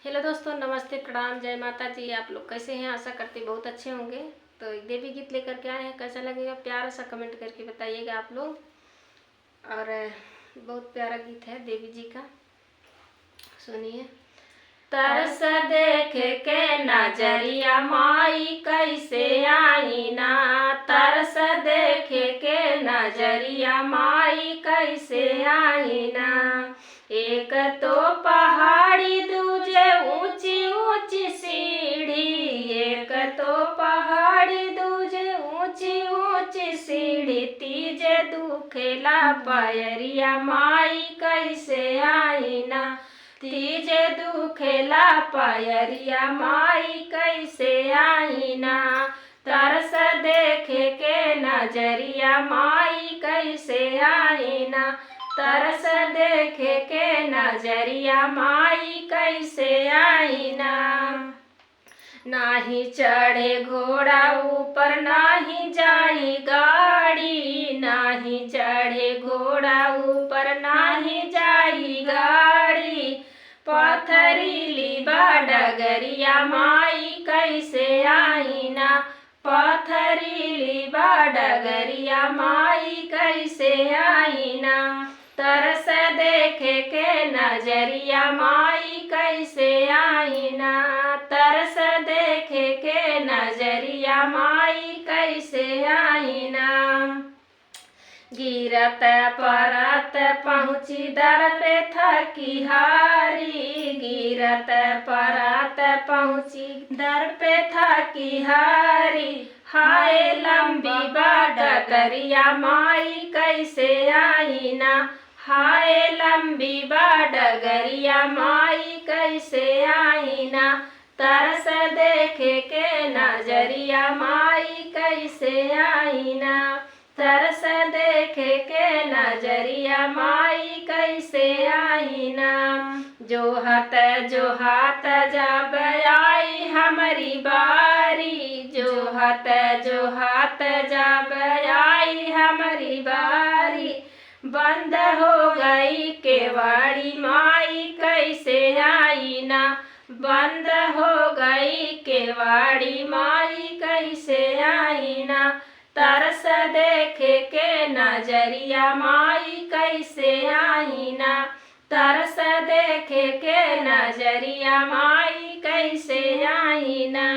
Hello दोस्तों, नमस्ते, प्रणाम, जय माता जी। आप लोग कैसे हैं? आशा करते बहुत अच्छे होंगे। तो एक देवी गीत लेकर के आए हैं, कैसा लगेगा प्यारा सा कमेंट करके बताइएगा आप लोग। और बहुत प्यारा गीत है देवी जी का, सुनिए। तरस देख के नजरिया माई कैसे आई ना, तरस देख के नजरिया माई कैसे आई ना। एक तो पहाड़ी दूजे ऊंची ऊंची सीढ़ी, एक तो पहाड़ी दूजे ऊंची ऊंची सीढ़ी, तीजे दुखेला पायरिया माई कैसे आई ना, तीजे दुखेला पायरिया माई कैसे आई ना। तरस देखे के नजरिया माई कैसे आई ना, तरस देखे के नजरिया माई कैसे आई ना। नाही चढ़े घोड़ा ऊपर नाही जाई गाड़ी, नाही चढ़े घोड़ा ऊपर नाही जाई गाड़ी, पथरीली बा डगरिया माई कैसे आई ना, पथरीली बा डगरिया माई कैसे आई ना। तरस देखे के नजरिया माई कैसे आई ना, तरस देखे के नजरिया माई कैसे आई ना। गिरत परत पहुँची दर पे थकी हारी, गिरत परत पहुँची दर पे थकी हारी, हाय लंबी बा डगरिया माई कैसे आई ना, हाय लंबी बा डगरिया माई कैसे आई ना। तरस देखे के नजरिया माई कैसे आई ना, तरस देखे के नजरिया माई कैसे आई ना। जोहत जोहत जब आई हमारी बारी, जोहत जोहत जब आई हमारी बारी, बंद हो गई केवाड़ी माई कैसे आई ना, बंद हो गई केवाड़ी माई कैसे आई ना। तरस देखे के नजरिया माई कैसे आई ना, तरस देखे के नजरिया माई कैसे आई ना।